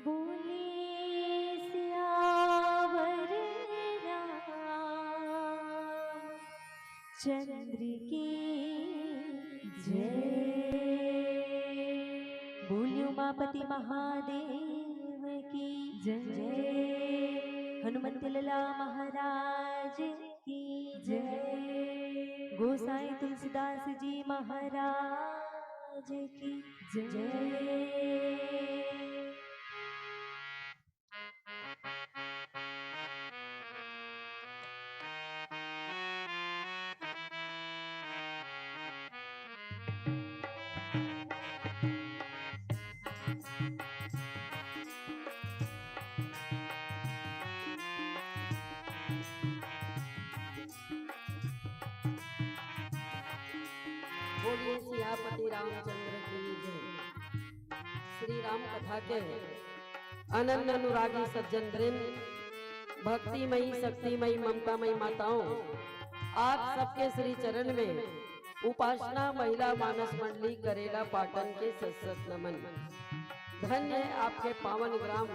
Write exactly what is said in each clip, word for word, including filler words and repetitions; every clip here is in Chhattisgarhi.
बोले सियावर रामचंद्र की जय। बोलियो उमापति महादेव की जय। हनुमंत लला महाराज की जय। गोसाई तुलसीदास जी महाराज की जय। बोलिए सियापति रामचंद्र की जय। श्री राम कथा के अनन्य अनुरागी सज्जन वृंद, भक्तिमयी, शक्तिमयी, ममतामयी माताओं, आप सबके श्री चरण में उपासना महिला मानस मंडली करेला पाटन के सत सत नमन। धन्य है आपके पावन ग्राम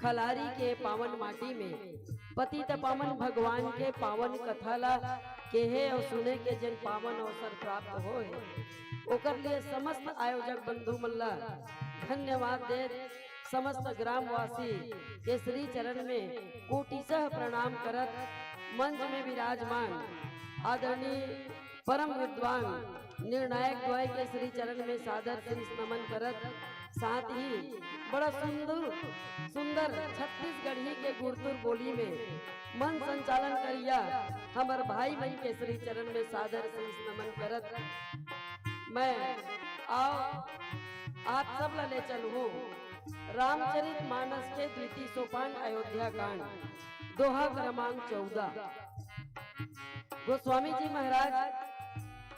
खलारी के पावन माटी में पतित पावन भगवान के पावन कथा ला केहे और सुने के जेन पावन अवसर प्राप्त होए, ओकर लिए समस्त आयोजक बंधु मन ला धन्यवाद देत, समस्त ग्रामवासी के श्री चरण में कोटिशः प्रणाम करत, मंच में विराजमान आदरणीय परम विद्वान निर्णायक द्वय के श्री चरण में सादर शीश नमन करत, साथ ही बड़ा सुंदर, सुंदर छत्तीसगढ़ी के गुरतुर बोली में मंच संचालन करिया हमर भाई मन के श्री चरण में सादर शीश नमन करत, मैं आओ आप सब ला ले चलहूँ रामचरित मानस के द्वितीय सोपान अयोध्या कांड, दोहा क्रमांक चौदह। गोस्वामी जी महाराज,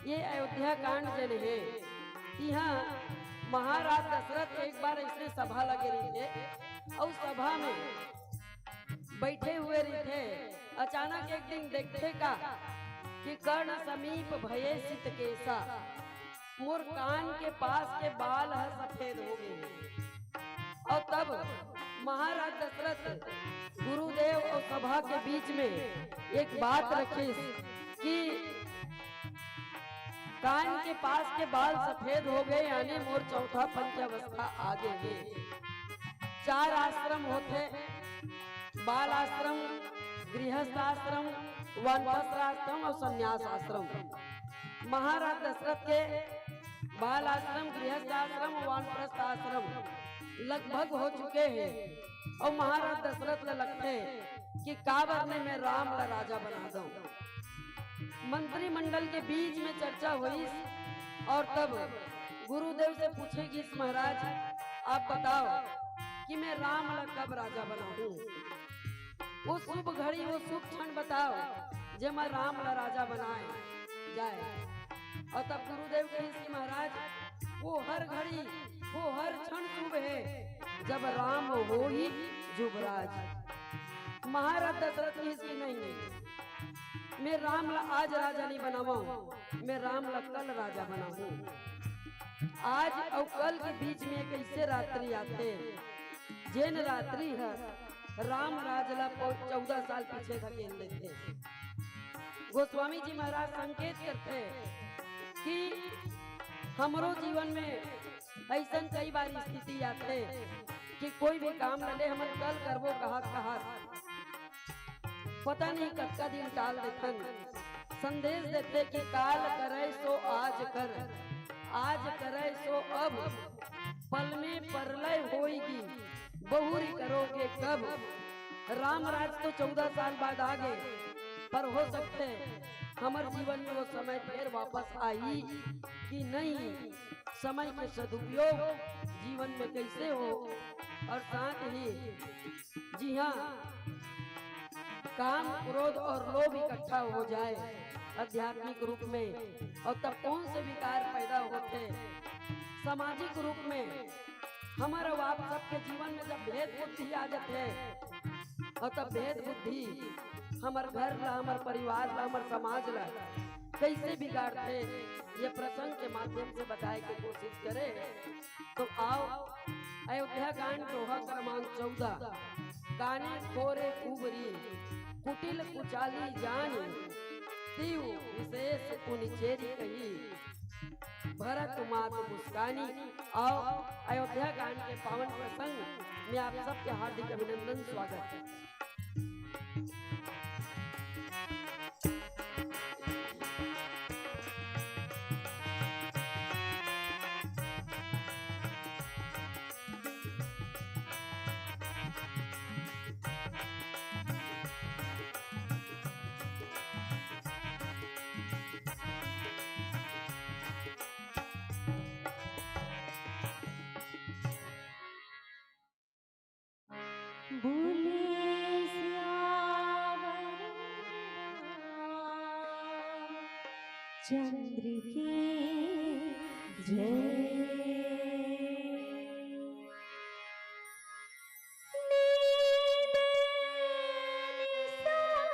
ये अयोध्या कांड जेन हे, इहाँ महाराज दशरथ एक बार ऐसे सभा लगे रहिथे, अउ सभा में बैठे हुए रहिथे। अचानक एक दिन देखथे का कि कर्ण समीप भये सित केसा, मोर कान के पास के बाल ह सफेद हो गए। और तब महाराज दशरथ गुरुदेव और सभा के बीच में एक बात रखिस कि कान के पास के बाल सफेद हो गए, यानी मोर चौथापन के अवस्था आ गए हे। चार आश्रम होथे, बाल आश्रम, गृहस्थ आश्रम, वानप्रस्थ आश्रम और संन्यास आश्रम। महाराज दशरथ के बाल आश्रम, गृहस्थ आश्रम, वानप्रस्थ आश्रम लगभग हो चुके हे और महाराज दशरथ ल लगथे कि काबर ने मैं राम ला राजा बना दंव। मंत्रिमंडल के बीच में चर्चा होइस और तब गुरुदेव से पूछे गिस, महाराज, आप बताओ कि मैं राम ला कब राजा बनाऊं? वो शुभ घड़ी, वो शुभ क्षण बताओ, जेमा राम ला राजा बनाए जाए। और तब गुरुदेव कहिस कि महाराज, वो हर घड़ी, वो हर क्षण शुभ हे, जब राम होही जुवराज। महाराज दशरथ कहिस कि नहीं, नहीं, मैं राम ला आज राजा नहीं बनावंव, मैं राम ला कल राजा बनाहूं। आज अउ कल के बीच में एक ऐसे रात्रि आथे, जेन रात्रि ह राम राज ला पौ-, चौदह साल पीछे धकेल देथे। गोस्वामी जी महाराज संकेत करथे कि हमरो जीवन में ऐसन कई बार स्थिति आथे कि कोई भी काम ल ले हमन कल करबो कहत कहत पता नहीं कतका दिन टाल देथन। संदेश देथे कि काल करे सो आज कर, आज करे सो अब, पल में परलय होइगी, बहुरी करोगे कब। राम राज तो चौदह साल बाद आ गे, पर हो सकथे हमर जीवन में वो समय फेर वापस आही कि नहीं, समय के सदुपयोग जीवन में कैसे हो, और साथ ही जिहाँ काम, क्रोध और लोभ इकट्ठा हो जाए आध्यात्मिक रूप में, और तब कौन से विकार पैदा होथे सामाजिक रूप में। हमर अउ आप सबके जीवन में जब भेद बुद्धि आ जाथे, और तब भेद बुद्धि हमर घर ला, हमर परिवार ला, हमर समाज ला कैसे बिगाड़थे, ये प्रसंग के माध्यम से बताए के कोशिश करे। तो आओ, अयोध्या कांड दोहा क्रमांक चौदह। कानी खोरे कुबरी, कुटिल कुचाली जानी, तिउ विशेष पुनि चेरी कही, भरत मात मुस्कानी। अउ अयोध्या कांड के पावन प्रसंग में आप सबके हार्दिक अभिनंदन, स्वागत है। बोले सियावर रामचंद्र की जय। नींद निशान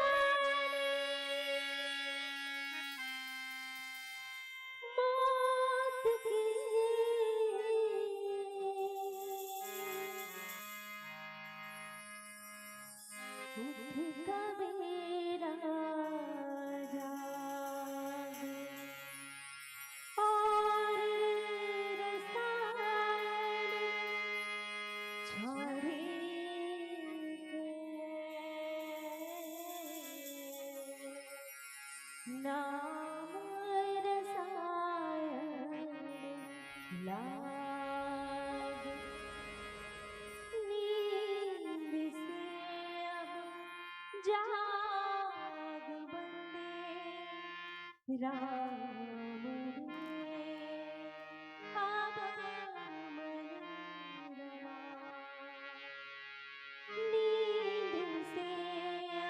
मौत के, उठ कबीरा जाग, और रसायन छोड़ी के नाम रसायन लाग। नींद से अब जाग बंदे, राम ने अब मन रमा। नींद से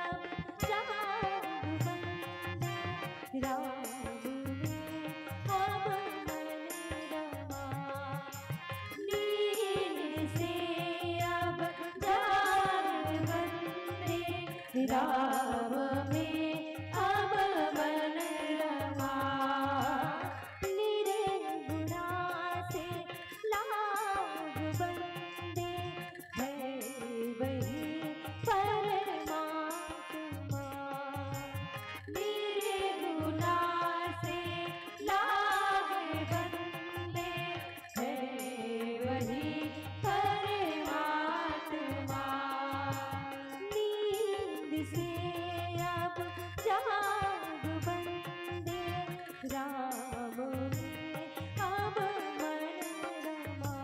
अब जाग बंदे, राम ने अब मन रमा। नींद से अब जाग बंदे, राम में अब मन रमा। निर्गुणा से लाग बंदे, है वही परमात्मा। निर्गुणा से लाग बंदे, है वही परमात्मा। नींद से अब जाग बंदे, राम में अब मन रमा।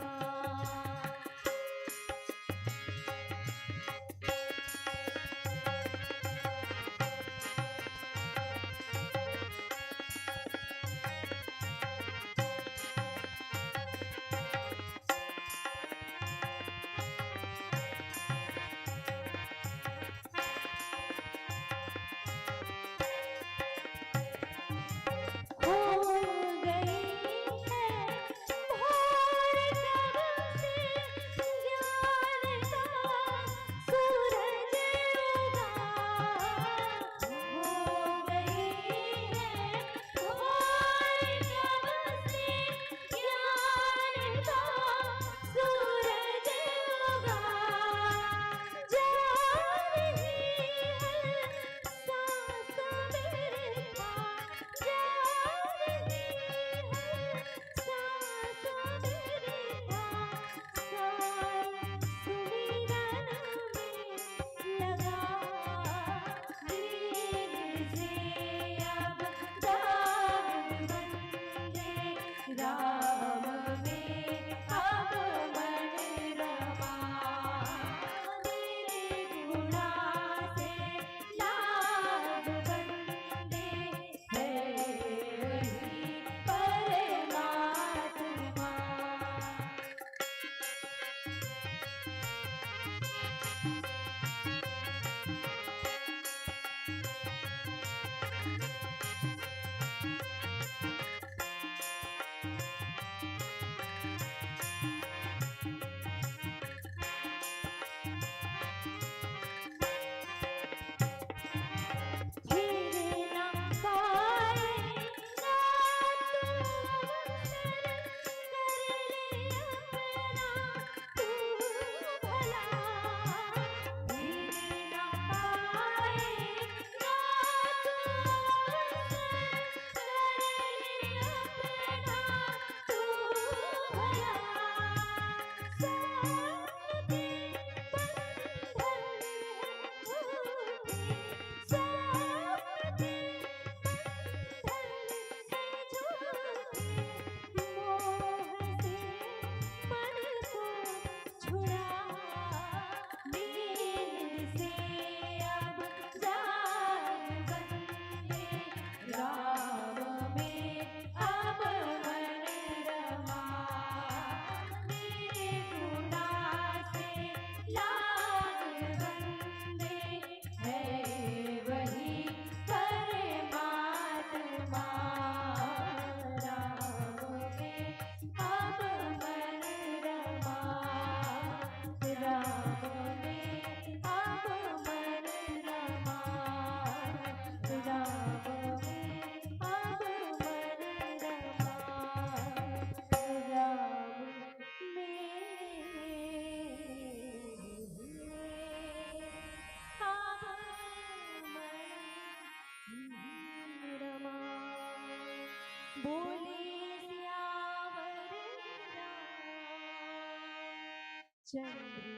चंद्र की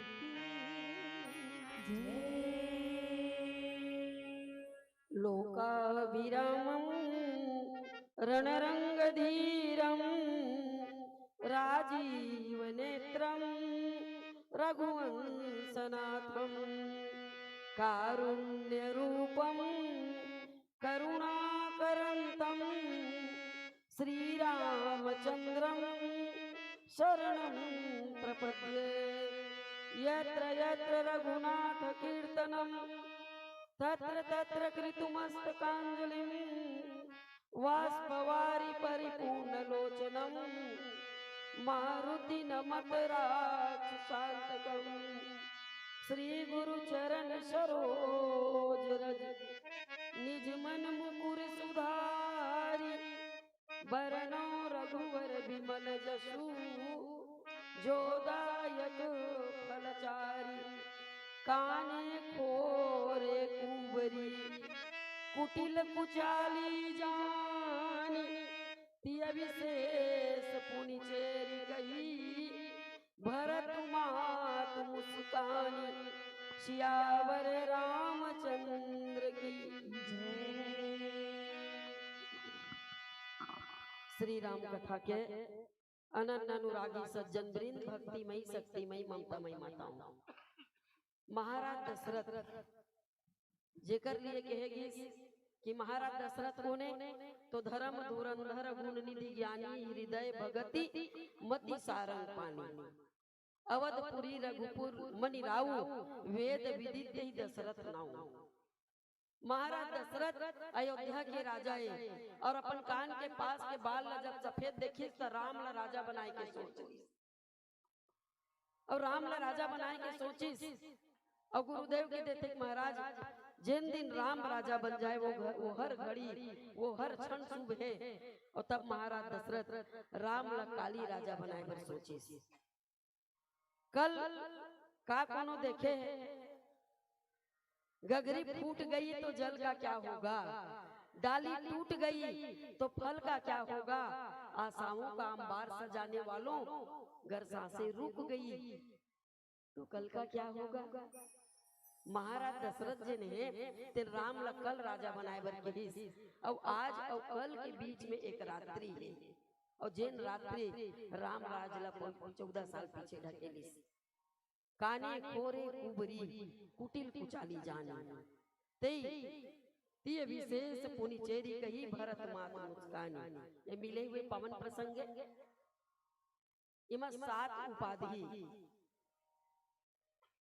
जय। लोकाभिरामं रणरंगधीरं राजीवनेत्रं रघुवंशनाथं कारुण्यरूपं करुणाकरन्तं श्रीरामचन्द्रं शरणं प्रपद्ये। यत्र यत्र रघुनाथकीर्तनं तत्र तत्र कृतमस्तकाञ्जलिं वाष्पवारि परिपूर्णलोचनं मारुति नमत राक्षसान्तकं। श्री गुरु चरण सरोज रज निज मन मुकुर सुधारि बरनउँ रघुवर बिमल जसु जो दायक फल चारि। काने खोरे कुबरी कुटिल कुचाली जानी तिय विशेष पुनि चेरि कही भरत मात मुस्कानी। सियावर रामचंद्र की जय। श्री राम कथा के अनन्य अनुरागी सज्जन वृंद, भक्तिमयी शक्तिमयी ममतामयी माताओं, महाराज दशरथ जेकर लिए कहे गिस कि महाराज दशरथ कोने, तो धर्म धुरंधर गुण निधि ज्ञानी हृदय भगति मति सारंग पानी। अवधपुरी रघुपुर मनि राऊ वेद विदित ही दशरथ नाऊ। महाराज दशरथ अयोध्या के राजा हे और अपन कान के पास के बाल ला जब सफेद देखिस त राम ला राजा बनाए के सोच लिस। और राम ला राजा बनाए के सोचिस और गुरुदेव के देथे कि महाराज, जेन दिन राम राजा बन जाए वो घ-, वो हर घड़ी, वो हर क्षण शुभ हे। और तब महाराज दशरथ राम ला काली राजा बनाए बर सोचिस। कल का कोनो देखे हे? गगरी फूट गई तो जल का क्या होगा, डाली टूट गई तो फल का क्या होगा। आशाओं का अंबार सजाने वालों, गर सांसें रुक गई तो कल का क्या होगा। महाराज दशरथ जेन हे, तेन राम ला कल राजा बनाए बर कहिस। अउ आज अउ कल के बीच में एक रात्रि हे, अउ जेन रात्रि राम राज ला कोई चौदह साल पीछे ढकेलिस। काने खोरे कुबरी कुटिल कुचाली जानी, तेई तिय विशेष पुनि चेरी कही भरत मात मुस्कानी। ये मिले हुए पावन प्रसंग हे। एमा सात उपाधि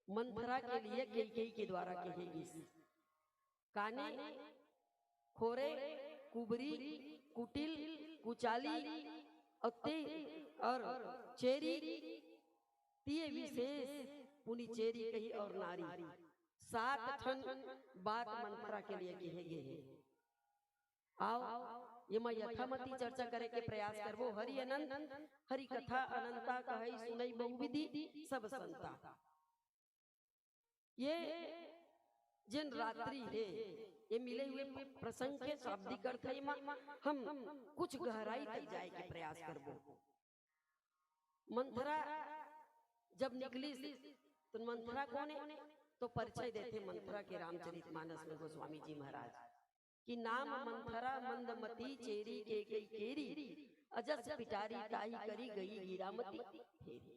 मंथरा के लिए कैकेयी के द्वारा कहे गिस। काने, खोरे, कुबरी, कुटिल, कुचाली और ते और चेरी, तिय विशेष पुनि चेरी कही और नारी। सात ठन बात मंथरा के लिए कहे गे हे। आओ, एमा यथामति चर्चा करे के प्रयास करबो। हरि अनंत, हरि कथा अनंता, कहई सुनई बहुविधि सब संता। ये जेन रात्रि हे, ये मिले हुए प्रसंग के शाब्दिक अर्थ हे, एमा हम कुछ गहराई तक जाए के प्रयास करबो। मंथरा जब निकलिस, तो मंथरा कोन हे? तो परिचय देथे मंथरा के रामचरितमानस में गोस्वामी जी महाराज कि नाम मंथरा मंदमती चेरी कैकेयी केरी, अजस पिटारी ताहि करी गई गिरामती फेरी।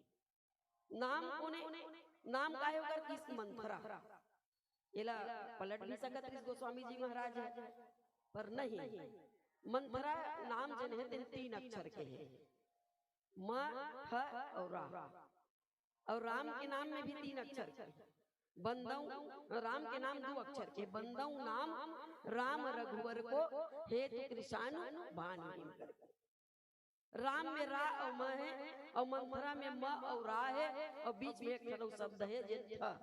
नाम कोन हे? नाम काहे ओकर गिस मंथरा? एला पलट भी सकत रिस गोस्वामी जी महाराज हे, पर नहीं, मंथरा नाम जेन हे तेन तीन अक्षर के हे, म, ठ और रा। और राम के नाम में भी तीन अक्षर के। बंदऊ, राम के नाम दू अक्षर के। बंदऊ नाम राम रघुवर को, हेतु कृशानु भान भीम करके। राम में रा और म हे, और मंथरा में म और रा हे, और बीच में एक ठन शब्द हे जे थ।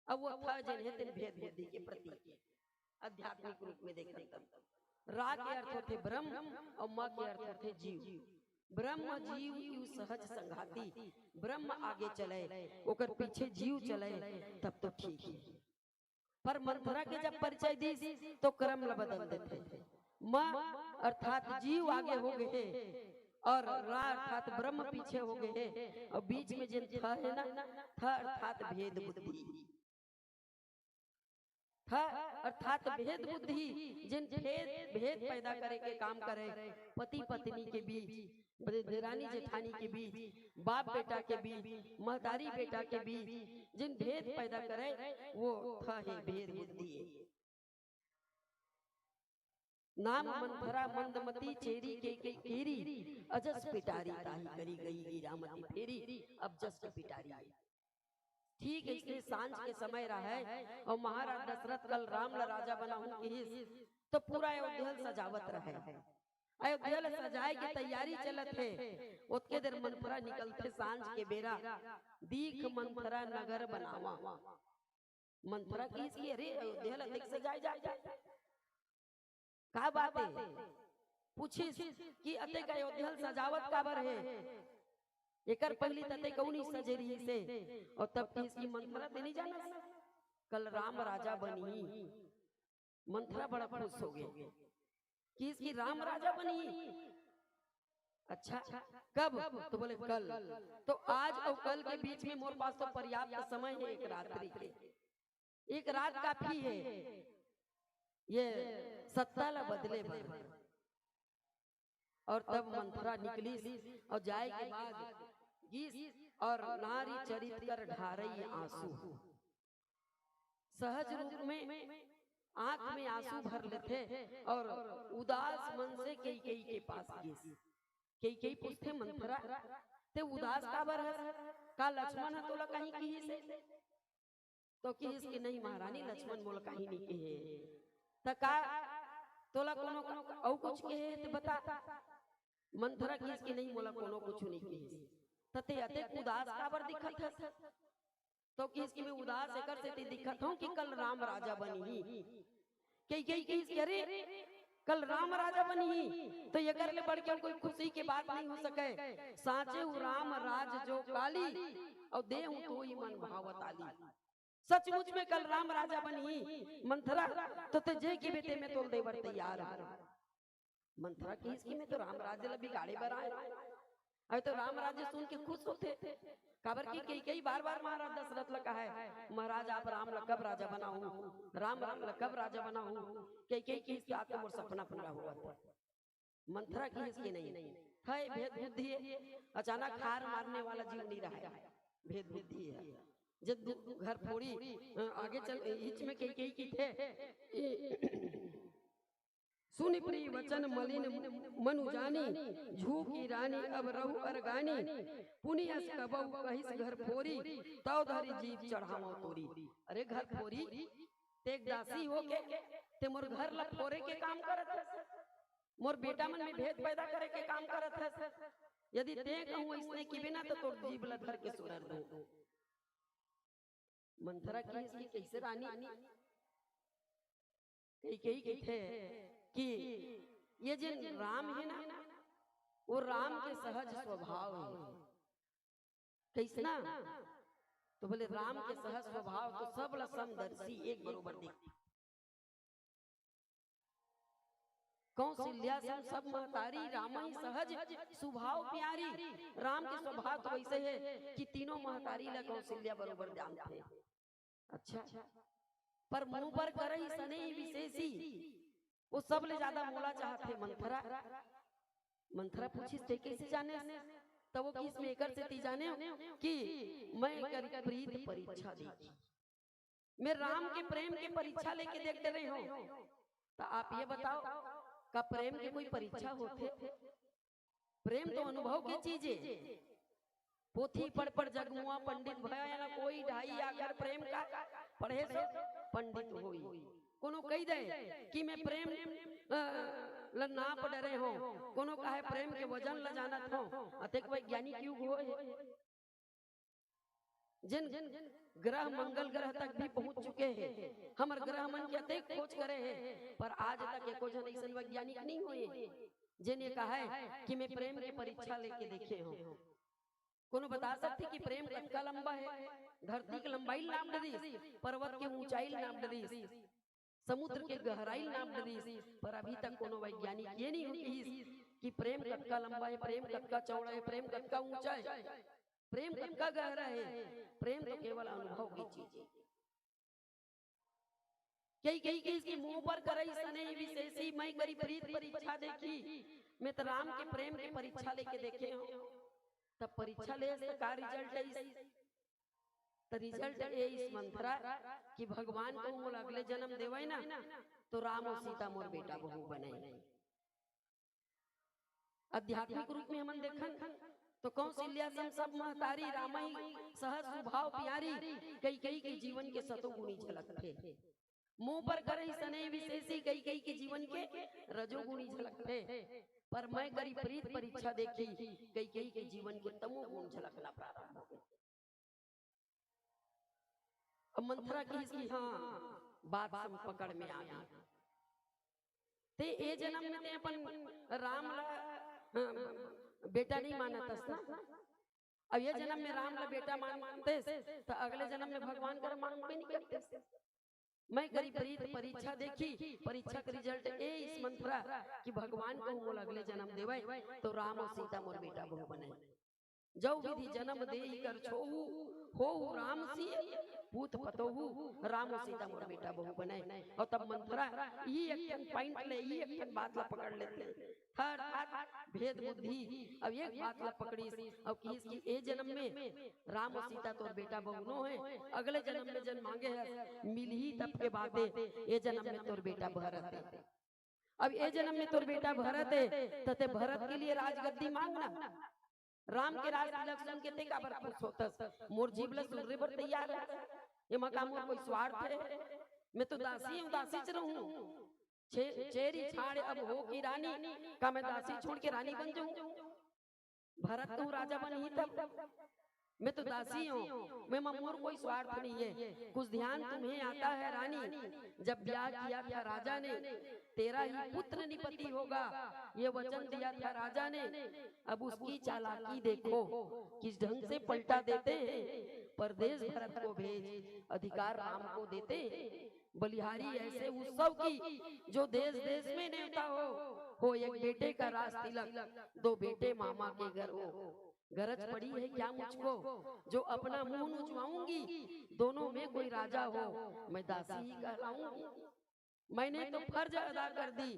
अब वो थ जेन हे तेन भेद बुद्धि के प्रतीक हे। आध्यात्मिक रूप में देखन तब रा के अर्थ होथे ब्रह्म और म के अर्थ होथे जीव। ब्रह्म जीव यू सहज संघाती, ब्रह्म आगे चले, ओकर पीछे जीव चले, तब तो ठीक हे। पर मंथरा के जब परिचय दिस, तो क्रम ला बदल देथे। म अर्थात जीव आगे हो गे हे, और रा अर्थात ब्रह्म पीछे हो गए हे, और बीच में जेन थ हे ना, थ अर्थात भेद बुद्धि। थ अर्थात भेद बुद्धि, जेन भेद, भेद पैदा करे के काम करे, पति पत्नी के बीच, देरानी जेठानी के बीच, बाप बेटा के बीच, महतारी बेटा के बीच, जेन भेद पैदा करे, वो थ हे, भेद बुद्धि हे। नाम मंथरा मंदमती चेरी के, के केरी, अजस पिटारी ताही करी गई हीरामती फेरी, अब जस के पिटारी। ठीक इसने सांझ के समय रहे और महाराज दशरथ कल राम ला राजा बनाहूं किहिस, तो पूरा अयोध्या ल सजावत रहे। अयोध्या ल सजाए के तैयारी चलत हे, ओतके देर मंथरा निकलथे सांझ के बेरा, दीख मंथरा नगर बनावा। मंथरा किहिस कि अरे अयोध्या ल अतेक सजाए जाथे, का बात हे? पूछिस कि अतेक अयोध्या ल सजावत काबर हे? एकर पहिली त अतेक अउ नइ सजे रिहिस हे। अउ तब किहिस कि मंथरा, ते नइ जानस, कल राम राजा बनही। मंथरा बड़ा खुश हो गे, किहिस कि राम राजा बनही। अच्छा, कब? तो बोले कल। तो आज अउ कल के बीच में मोर पास तो पर्याप्त समय हे एक रात्रि के, एक रात काफी हे ये सत्ता ला बदले बर। और तब मंथरा निकलिस और जाए के बाद गिस और नारी चरित कर ढारई आंसू। सहज रूप में आंख में आंसू भर लेथे और उदास मन से कैकेयी के पास गिस। कैकेयी पूछथे, मंथरा, ते उदास काबर हस? का लक्ष्मण ह तोला कहीं किहिस हे? तो किहिस कि नहीं महारानी, लक्ष्मण मोला कहीं नहीं कहे। त का तोला कोनो अउ कुछ कहे हे त बता। मंथरा किहिस कि नहीं, मोला कोनो कुछ नहीं कहे। त ते अतेक उदास काबर दिखत हस? तो किहिस कि मैं उदास एकर सेती दिखत हूं कि कल राम राजा बनही। कैकेयी किहिस कि अरे, कल राम राजा बनही, तो एकर ले बढ़ के कोई खुशी के बात नहीं हो सके। साचे हूं राम राज जो काली, और देहूं तोई मन भावताली। सचमुच में कल राम राजा बनही मंथरा, तो ते जे कहिबे ते मैं तोल दे बर तैयार हूं। मंथरा किहिस कि मैं तो राम राज ला बिगाड़े बर आए हूं। अउ तो राम राज सुन के खुश होथे, काबर कि कैकेयी बार-बार महाराज दशरथ ला कहे, महाराज आप राम ला कब राजा बनाहू, राम राम ला कब राजा बनाहू। कैकेयी किहिस कि आज तो मोर सपना पूरा होवत हे। मंथरा किहिस कि नहीं, हे भेद बुद्धि हे, अचानक हार मानने वाला जीव नहीं रहे, भेद बुद्धि हे। जब दू घर फोड़ी, अ, आगे चल, इच में कैकेयी किथे, सुनि प्रिय वचन मलिन मनु जानी, झूकी रानी अब रहु अरगानी, पुनि अस कबहु कहिस घर फोरी, तव धरि जीभ चढ़ावंव तोरी। अरे घर फोरी, ते एक दासी हो के, ते मोर घर ला फोरे के काम करत हस, मोर बेटा मन में भेद पैदा करे के काम करत हस। यदि ते कहूं अइसने किबे ना, त तोर जीभ ला धर के सुरर दूं। मंथरा किहिस कि कैसे रानी? कैकेयी किथे कि ये जेन राम हे ना, वो राम के सहज स्वभाव हे। कैसना? तो बोले राम के सहज स्वभाव तो सब ला समदर्शी, एक बरोबर देखथे। कौशल्या सम सब महतारी, रामहि सहज सुभाव प्यारी। राम के स्वभाव तो वैसे हे कि तीनों महतारी ला कौशल्या बरोबर जानथे। अच्छा, पर मुंह पर करही सनेही विशेषी, वो सब ले ज्यादा मोला चाहथे मंथरा। मंथरा पूछिस, ते कैसे जाने? तब वो किहिस, मैं एकर सेती जानेंव कि मैं एकर प्रीत परीक्षा देखी। मैं राम के प्रेम के परीक्षा लेके देख डरे हूं। तो आप ये बताओ, का प्रेम के कोई परीक्षा होथे? प्रेम तो अनुभव के चीज हे। पोथी पढ़ पढ़ जगमुआ पंडित भया, एला कोई ढाई आखर प्रेम का पढ़े से पंडित होई। कोनो कहि दे कि मैं प्रेम, अ, ल नाप डरे हूं, कोनो कहे प्रेम के वजन ल जानत हूं, अतेक वैज्ञानिक युग होए। जेन ग्रह मंगल ग्रह तक भी पहुंच चुके हे, हमर ग्रह मन के अतेक खोज करे हे, पर आज तक एको झन अइसन वैज्ञानिक नहीं होए, जेन ये कहे कि मैं प्रेम के परीक्षा लेके देखे हूं। कोनो बता सकथे कि प्रेम कतका लंबा हे? धरती के लंबाई ल नाप डरिस, पर्वत के ऊंचाई ल नाप डरिस, समुद्र के गहराई ल नाप डरिस, पर अभी तक कोनो वैज्ञानिक ये नहीं हो कहिस कि प्रेम कतका लंबा हे, प्रेम कतका चौड़ा हे, प्रेम कतका ऊंचा हे, प्रेम कतका गहरा हे। प्रेम तो केवल अनुभव के चीज हे। कई कई कहिस कि मोर बर करइस सनेह विशेषी, मैं करी प्रीत परीक्षा देखी। मैं त राम के प्रेम के परीक्षा लेके देखे हंव। तब परीक्षा ले त का रिजल्ट आइस? त रिजल्ट ए आइस मंथरा कि भगवान कहूं मोला अगले जन्म देवय ना, तो राम अउ सीता मोर बेटा बहू बनय। आध्यात्मिक रूप में हमन देखन तो कौशल्या सम सब महतारी, रामई सहज सुभाव प्यारी, कैकेयी के जीवन के सतो गुणी झलकथे। मोर बर करइस सनेह विशेषी, कैकेयी के जीवन के रजोगुणी झलकथे। पर मैं करी प्रीत परीक्षा देखी, कैकेयी के जीवन के तमोगुण झलकना प्रारंभ हो गे। अब मंथरा कहिस कि हाँ, बात सब पकड़ में आ गे। ते ए जन्म में ते अपन राम ला, अ, बेटा नहीं मानत हस ना। अब ए जन्म में राम ला बेटा मानतेस, त अगले जन्म में भगवान कर मानबे नहीं करतेस। मैं करी प्रीत परीक्षा देखी, परीक्षा के रिजल्ट ए आइस मंथरा कि भगवान कहूं मोला अगले जन्म देवय, तो राम अउ सीता मोर बेटा बहू बनय। जउ विधि जन्म देहि कर छोहू, होहू राम सिय पूत पतोहू, राम अउ सीता मोर बेटा बहू बनय। अउ तब मंथरा इही एक ठन पॉइंट ले, इही एक ठन बात ला पकड़ लेथे। थर थर भेद बुद्धि। अब एक बात ला पकड़िस, अउ कहिस कि ए जन्म में राम अउ सीता तोर बेटा बहू नो हे, अगले जन्म में जन मांगे हस, मिलही तब के बात हे, ए जन्म में तोर बेटा भरत हे। अब ए जन्म में तोर बेटा भरत हे, त ते भरत के लिए राजगद्दी मांग ना। राम के राज तिलक सुन के ते काबर खुश होथस? मोर जीभ ला सुलरे बर तैयार हे। एमा का मोर कोई स्वार्थ हे? मैं तो दासी हूं, दासी च रहूं। छे-, चेरी छाड़ अब हो की रानी, का मैं दासी छोड़ के रानी बन जाऊं? भरत कहूं राजा बनही तब। मैं तो दासी हूं, मैं मा मोर कोई स्वार्थ नहीं है। कुछ ध्यान तुम्हें आता है रानी, जब ब्याह किया था राजा ने, तेरा ही पुत्र निपति होगा, ये वचन दिया था राजा ने। अब उसकी चालाकी देखो, किस ढंग से पलटा देते हैं। परदेश भरत को भेज, अधिकार राम को देते हैं। बलिहारी ऐसे उत्सव की, जो देश देश में नेवता हो, हो एक बेटे का राज तिलक, दो बेटे मामा के घर हो। गरज पड़ी है क्या मुझको, जो अपना मुंह नुचवाऊंगी, दोनों में कोई राजा हो, मैं दासी ही कहलाऊंगी। मैंने तो फर्ज अदा कर दी,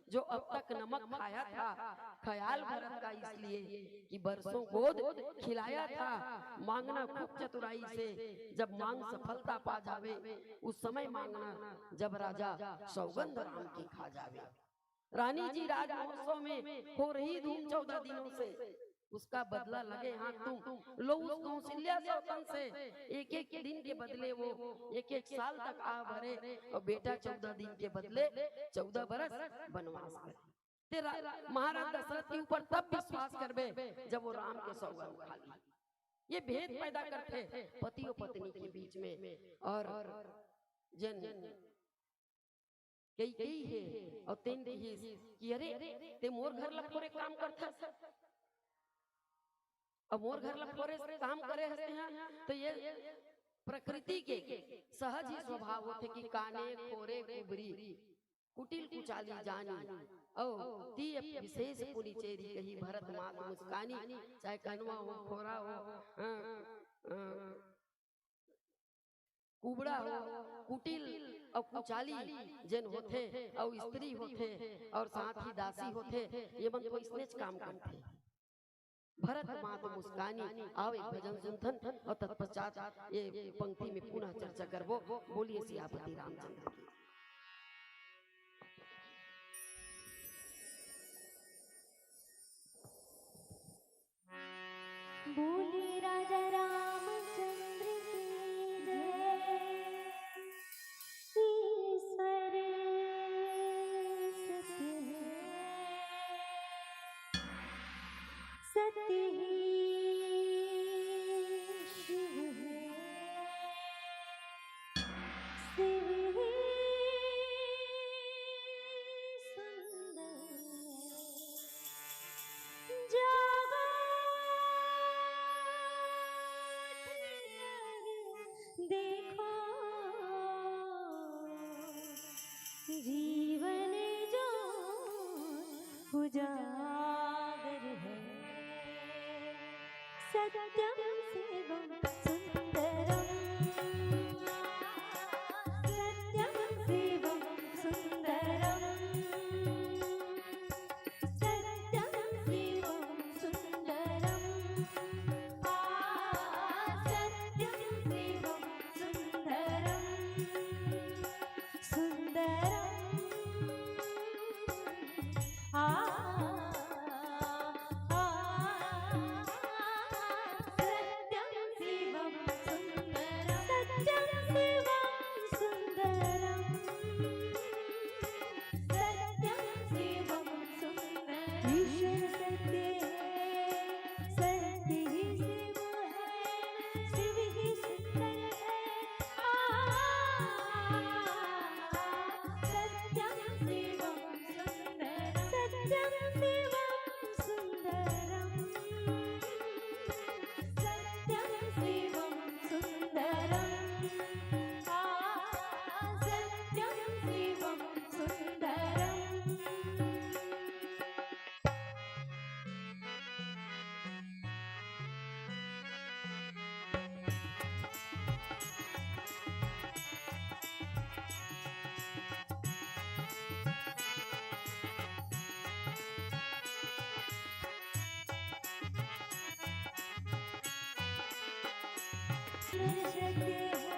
जो अब तक नमक खाया था, ख्याल भरत का इसलिए कि बरसों गोद खिलाया था। मांगना खूब चतुराई से, जब मांग सफलता पा जावे, उस समय मांगना, जब राजा सौगंध राम की खा जावे। रानी जी, राज महोत्सव में हो रही धूम चौदह दिनों से, उसका बदला लगे हाथ तुम लो उस कौशल्या सौतन से। एक एक दिन के बदले वो एक एक साल तक आह भरे, और बेटा चौदह दिन के बदले चौदह बरस बनवास करे। ते रा-, महाराज दशरथ के ऊपर तब विश्वास करबे, जब वो राम के सौगंध खा ली। ये भेद पैदा करथे पति और पत्नी के बीच में। और जन कैकेयी हे, अउ तेन कहिस कि अरे, ते मोर घर ला फोरे काम करथस, अब मोर घर ला फोरे काम करे हस तेहा, तो ये प्रकृति के सहज ही स्वभाव होथे कि काने खोरे कुबरी, कुटिल कुचाली जानी, अउ ती अब विशेष पुनि चेरी कही भरत मात मुस्कानी, चाहे कनवा हो, खोरा हो, अ, अ, कुबड़ा हो, कुटिल अउ कुचाली जेन होथे, अउ स्त्री होथे, अउ साथ ही दासी होथे, ये मन तो इसनेच काम करथे। भरत मात मुस्कानी, आओ एक भजन सुनथन अउ तत्पश्चात ये पंक्ति में पुनः चर्चा करबो। बोलिए सियापति रामचंद्र की। बोले राजा रामचंद्र की जय। ईश्वर सत्य है, सत्य ही शिव है, शिव ही सुंदर है। जागो देखो जीवन जो उजागर। सत्यं शिवं सुन्दरम्। सत्यं शिवं सुन्दरम्। सत्यं शिवं सुन्दरम्। आ, सत्यं शिवं सुन्दरम्। सुन्दरम्। आ, आ, आ, सत्यं शिवं सुन्दरम्। सत्यं शिवं सुन्दरम्। सत्यं शिवं सुन्दरम्। ईश्वर सत्य है, सत्य ही शिव है, शिव ही सुन्दर है। आ, सत्यं शिवं सुन्दरम्। सत्यं शिवं सुन्दरम्। सत्यं शिवं सुन्दरम्। आ, सत्यं शिवं सुन्दरम्। सत्य है,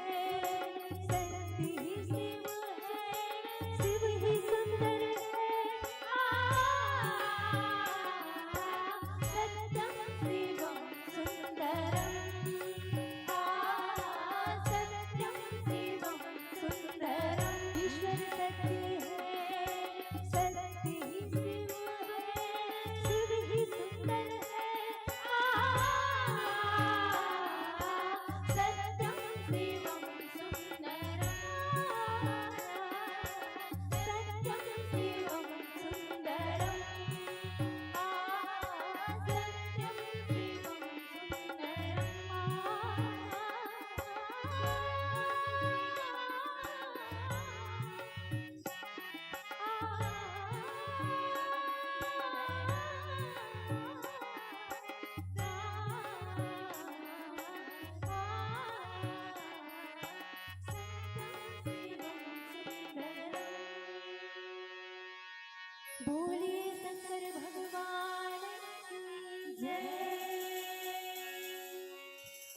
सत्य ही शिव है, शिव ही सुंदर है। आ, सत्यं शिवं सुन्दरम्। आ, सत्यं शिवं सुन्दरम्। ईश्वर सत्य है, सत्य ही शिव है, शिव ही सुंदर है। आ, सत्यं शिवं सुन्दरम्। सत्यं शिवं सुन्दरम्। आ, सत्यं शिवं सुन्दरम्। आ, बोलिए शंकर भगवान की जय।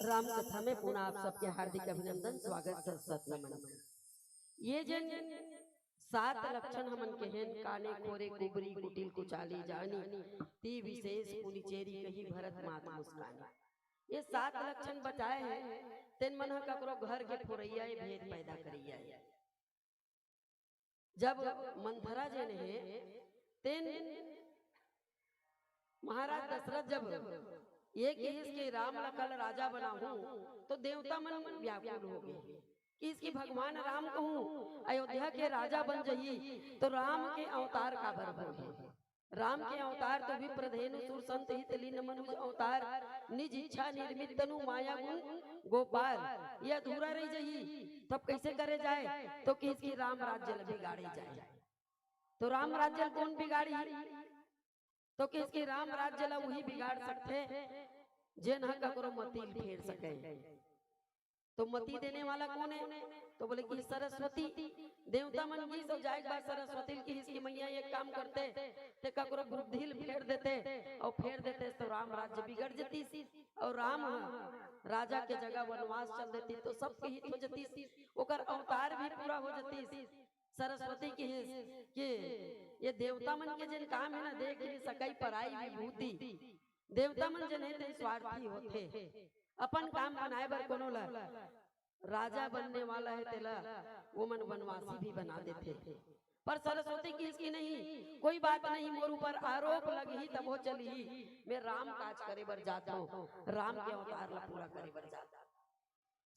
राम कथा में पुनः आप सबके हार्दिक अभिनंदन, स्वागत, सत सत नमन। ये जन सात लक्षण हमन के हेन, काने खोरे कुबरी कुटिल कुचाली जानी, ती विशेष पुनि चेरी कही भरत मात मुस्कानी। ये सात लक्षण बताए हैं, तेन मन ह ककरो घर के फोरैया ये भेद पैदा करैया है। जब मंथरा जेन हे, तेन महाराज दशरथ जब ये किहिस कि राम ला कल राजा बनाहूं, तो देवता मन व्याकुल हो गए। किहिस कि भगवान राम कहूं अयोध्या के राजा बन जही, तो राम के अवतार काबर होही? राम के अवतार तो विप्रधेनु सुर संत हित लीन मनुज अवतार, निज इच्छा निर्मित तनु माया गुण गोपाल, ये अधूरा रह जही। तब कैसे करे जाए? तो किहिस कि राम राज्य ल बिगाड़े जाए। तो राम राज्य ल कौन बिगाड़ी? तो किहिस कि राम राज्य ला वही बिगाड़ सकथे, जेन ह ककरो मति ल फेर सके। तो मति देने वाला कौन है? तो बोले कि सरस्वती। देवता मन गिस अउ जाए के बाद सरस्वती ल किहिस कि मैया एक काम करते, ते ककरो बुद्धि ल फेर देते, अउ फेर देते तो राम राज्य बिगड़ जतिस, अउ राम ह राजा के जगह वनवास चल देतिस, तो सबके हित हो जतिस, ओकर अवतार भी पूरा हो जतिस। सरस्वती किहिस कि ये देवता मन के जेन काम है ना, देख नहीं सकय पराई विभूति। देवता मन जेन हे तेन स्वार्थी होथे, अपन काम बनाए बर कोनो ला, राजा बनने वाला है तेला वो मन वनवासी भी बना देथे। पर सरस्वती किहिस कि नहीं, कोई बात नहीं, मोर ऊपर आरोप लगही तभो चलही, मैं राम काज करे बर जात हूँ, राम के अवतार ला पूरा करे बर जात हूँ।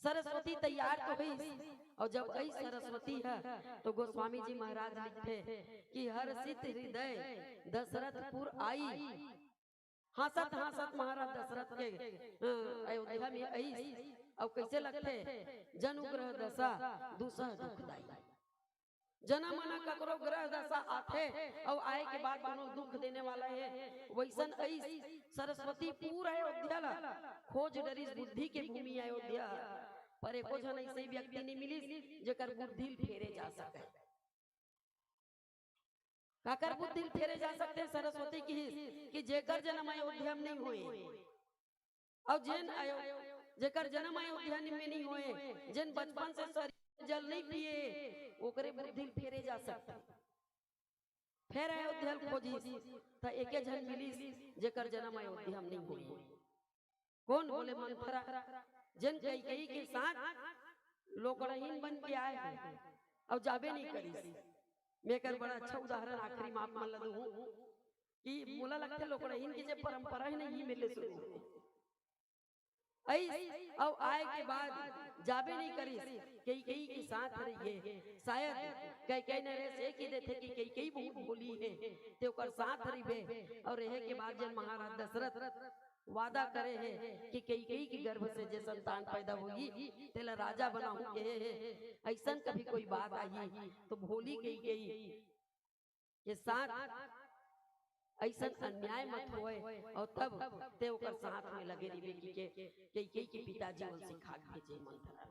सरस्वती तैयार तो होइस, अउ जब अइस सरस्वती ह, तो गोस्वामी जी महाराज लिखथे कि हर्षित हृदय दशरथपुर आई। हंसत हंसत महाराज दशरथ के, अ, अयोध्या में अइस। अउ कैसे लगथे? जनु ग्रह दशा दुसह दुखदाई। जना मना ककरो ग्रह दशा आथे अउ आए के बाद कोनो दुख देने वाला हे, वइसन अइस सरस्वती पूरा अयोध्या ला खोज डरिस, बुद्धि के भूमि अयोध्या। पर एको झन अइसे व्यक्ति नइ मिलिस जेकर बुद्धि ल फेरे जा सकय। काकर बुद्धि ल फेरे जा सकथे? सरस्वती किहिस कि जेकर जन्म अयोध्या में नइ होए, अउ जेन अयो-, जेकर जन्म अयोध्या में नइ होए, जेन बचपन से सरिया जल नइ पिए, ओकरे बुद्धि ल फेरे जा सकथे। फेर अयोध्या ल खोजिस, त एके झन मिलिस, जेकर जन्म अयोध्या में नइ होए। कोन? बोले मंथरा। जेन कैकेयी के साथ लोकड़हीन बन के आए हे अउ जाबे नइ करिस। मैं एकर बड़ा अच्छा उदाहरण आखिरी म आप मन ल दूहूं कि मोला लगथे लोकड़हीन के जे परंपरा हे ना, ये मेरे ले शुरू होए। अइस अउ आए के बाद जाबे नइ करिस, कैकेयी के साथ रहिगे। शायद कैकेयी नरेश ये कहि देथे कि कैकेयी बहुत भोली हे, ते ओकर साथ रहिबे। अउ रहे के बाद जेन महाराज दशरथ वादा करे हे कि कैकेयी के गर्भ से जे संतान पैदा होही, तेला राजा बनाहूं कहे हे, अइसन कभी कोई बात आही, तो भोली कैकेयी के साथ अइसन अन्याय मत होए, अउ तब ते ओकर साथ में लगे रहिबे कि के, कैकेयी के पिताजी ओला सिखा के भेजे मंथरा।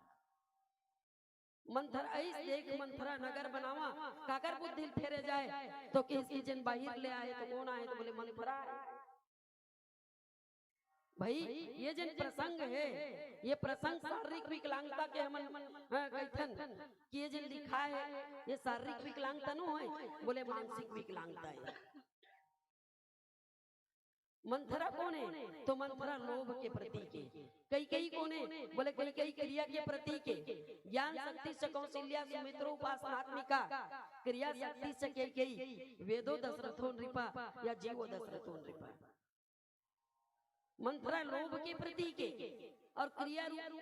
मंथरा अइस देख, मंथरा नगर बनावा, काकर बुद्धि ल फेरे जाए, तो किहिस कि जेन बाहिर ले आए, तो कोन आए, तो बोले मंथरा आए। भाई, ये जेन प्रसंग हे, ये प्रसंग शारीरिक विकलांगता के हमन, हाँ, कहिथन कि ये जेन लिखा हे, ये शारीरिक विकलांगता नो हे, बोले मानसिक विकलांगता हे। मंथरा कोन हे? तो मंथरा लोभ के प्रतीक हे। कैकेयी कोन हे? बोले कैकेयी क्रिया के प्रतीक हे। ज्ञान शक्ति च कौशल्या सुमित्रो उपासनात्मिका, क्रिया शक्ति च कैकेयी, वेदो दशरथो नृपा या जीवो दशरथो नृपा। मंथरा लोभ के प्रतीक हे अउ क्रिया रूप,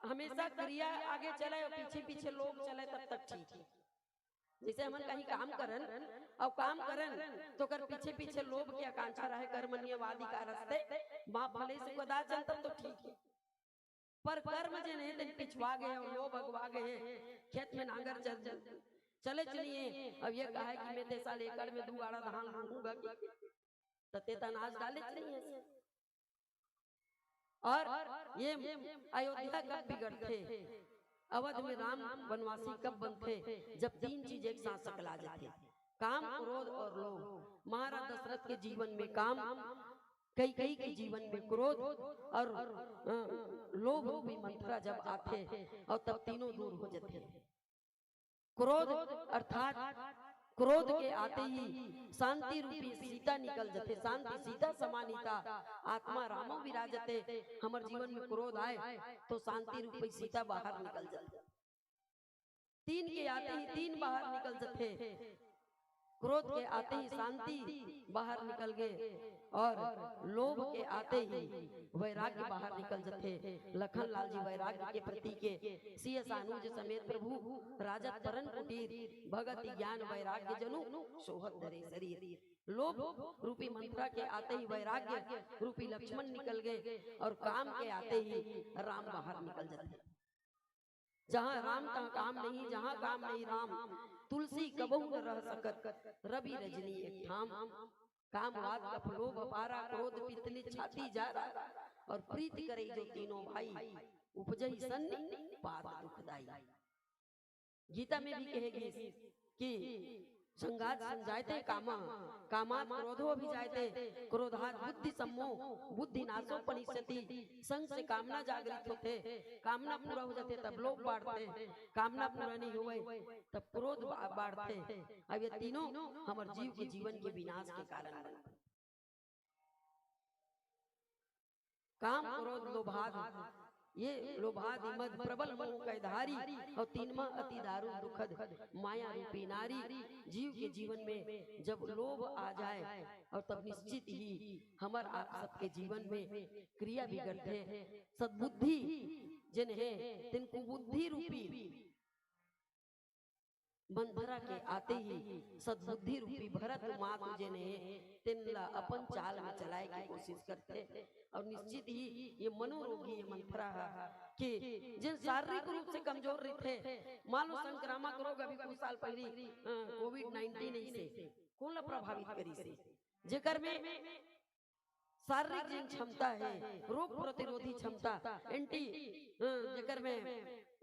हमेशा क्रिया आगे चले अउ पीछे पीछे लोभ चले, तब तक ठीक हे। जइसे हमन कहीं काम करन अउ काम करन, तो ओकर पीछे पीछे लोभ के आकांक्षा रहे, कर्मण्येवाधिकारस्ते मा फलेषु कदाचन, तब तो ठीक हे। पर कर्म जेन हे तेन पिछवा गे हे अउ लोभ अगवा गे हे। खेत में नांगर चल, चलेच नइ हे, अब ये कहे कि मैं ते साल एकड़ में दू गाड़ा धान लूहूंगा कि, त ते त अनाज डालेच नइ हे। अउ ये अयोध्या कब बिगड़थे, अवध में राम वनवासी कब बनथे? जब तीन चीज एक साथ सकला जाथे, काम, क्रोध अउ लोभ। महाराज दशरथ के जीवन में काम, कैकेयी के जीवन में क्रोध अउ, अ, लोभ रूपी मंथरा जब आथे अउ तब तीनों दूर हो जाथे। क्रोध अर्थात क्रोध के आते ही शांति रूपी सीता निकल जाथे। शांति सीता समानीता, आत्मा रामो विराजते। हमर जीवन में क्रोध आए तो शांति रूपी सीता बाहर निकल जाथे। तीन के आते ही तीन बाहर निकल जाथे। क्रोध के आते ही शांति बाहर निकल गे अउ लोभ के आते ही वैराग्य बाहर निकल जाथे। लखन लाल जी वैराग्य के प्रतीक हे। सिय सानुज समेत प्रभु राजत परन कुटीर, भगति ज्ञान वैराग्य जनु सोहत धरे शरीर। लोभ रूपी मंथरा के आते ही वैराग्य रूपी लक्ष्मण निकल गे अउ काम के आते ही राम बाहर निकल जाथे। जहाँ राम तहाँ काम नहीं, जहाँ काम नहीं राम, तुलसी कबहू न रह सकत, रवि रजनी एक ठाम। काम वात कफ लोभ अपारा, क्रोध पित्त निज छाती जारा, अउ प्रीत करे जो तीनों भाई, उपजहि सन्निपात दुखदाई। गीता में भी कहे गिस कि संगात संजायते कामा, कामात क्रोधो अभिजायते, क्रोधात बुद्धि सम्मोह, बुद्धि नाशो पनिष्यति। संग से कामना जागृत होथे, कामना पूरा हो जाथे तब लोभ बाढ़थे, कामना पूरा नहीं होवय तब क्रोध बा-, बाढ़थे। अब ये तीनों हमर जीव के जीवन के विनाश के कारण बनथे। काम, क्रोध, लोभाद, ये लोभादि मद प्रबल मोह कै धारी, अउ तीनमा अति दारुण दुखद माया रूपी नारी। जीव के जीवन में जब लोभ आ जाए अउ तब निश्चित ही हमर आप सबके जीवन में क्रिया बिगड़थे। सद्बुद्धि जेन हे तेन कुबुद्धि रूपी मंथरा के आते ही सद्बुद्धि रूपी भरत मातु जेन हे, तेन ला अपन चाल में चलाए के कोशिश करथे। और निश्चित ही ये मनोरोगी, ये मंथरा ह, के जेन शारीरिक रूप से कमजोर रहिथे, मान लो संक्रामक रोग अभी कुछ साल पहली, अ, कोविड नाइनटीन ही से कोन ला प्रभावित करिस हे, जेकर में शारीरिक जेन क्षमता हे, रोग प्रतिरोधी क्षमता, एंटी, अ, जेकर में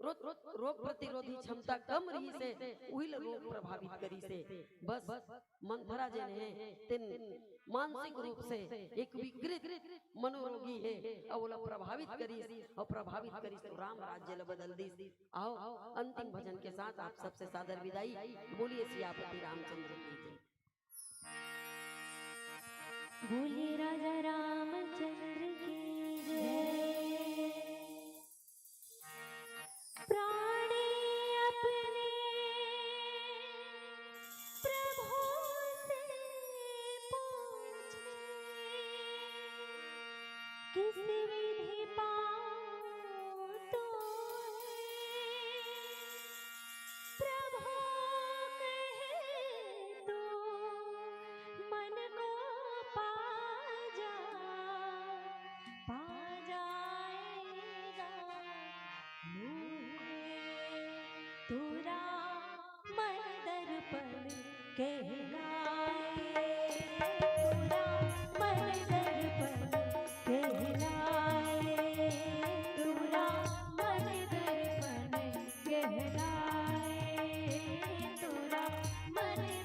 रो-, रोग प्रतिरोधी क्षमता कम रहिस हे, उही ला रोग प्रभावित करिस हे। बस मंथरा जेन हे, तेन मानसिक रूप से एक विकृत मनोरोगी हे, अउ ओला प्रभावित करिस, अउ प्रभावित करिस तो राम राज्य ला बदल दिस। आओ, अंतिम भजन के साथ आप सबसे सादर विदाई। बोलिए सियापति रामचंद्र की जय। बोलिए राजा रामचंद्र की जय। प्राणी अपने प्रभु से पूछे, किस विधि पाऊं तुम्हें? प्रभु कहे तो मन को पा जा, पा जाएगा। तू राम दर्पण कहलाए, तू राम दर्पण कहलाए, तू राम दर्पण कहलाए, तू राम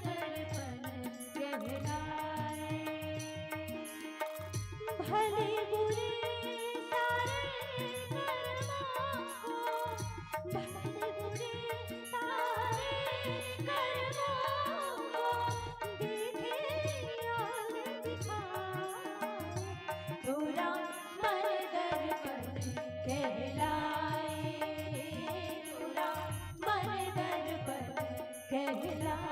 दर्पण कहलाए। भले बुरे सारे कर्मों को, भले बुरे सारे कर्मों को देखे और दिखाए। तू राम दर्पण कहलाए, तू राम दर्पण कहलाए।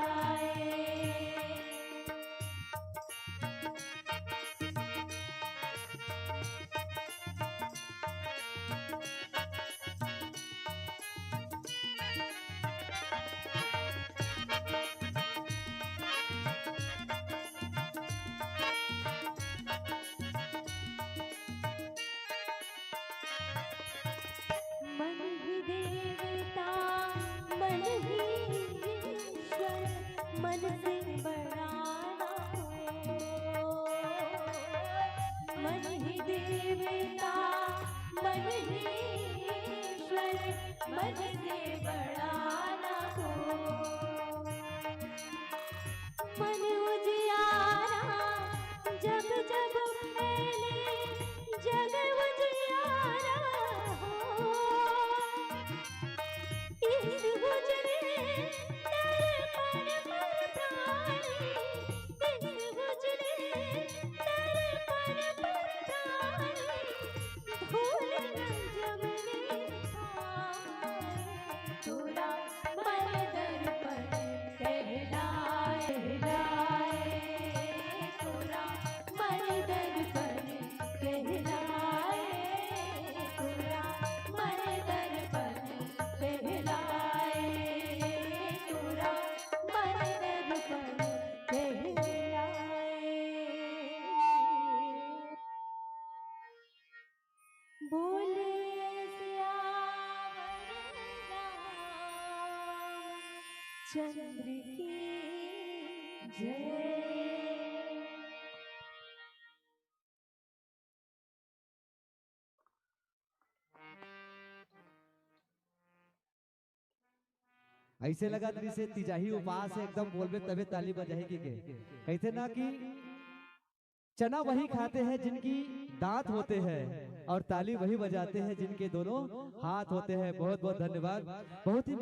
मन ही देवता, मन ही ईश्वर, मन से बड़ा ना कोई। मन ही देवता, मन ही ईश्वर, मन से बड़ा ना कोई। मन उजियारा जब जब फैले, जग उजियारा हो। इस उजले दर्पण पर प्राणी, इस उजले दर्पण पर प्राणी, धूल न जमने पाए। तू राम दर्पण कहलाए, कहलाए, तू राम दर्पण कहलाए, तू राम दर्पण कहलाए, तू राम दर्पण कहलाए। बोले सियावर रामचंद्र की जय। ऐसे लगत रहिसे तिजही उपास हे, एकदम बोलबे तभे ताली बजाही कहिके। कहिथे ना कि चना वही खाते हैं जिनकी दांत होते हैं और ताली वही बजाते हैं जिनके दोनों हाथ होते हैं। बहुत बहुत धन्यवाद। बहुत ही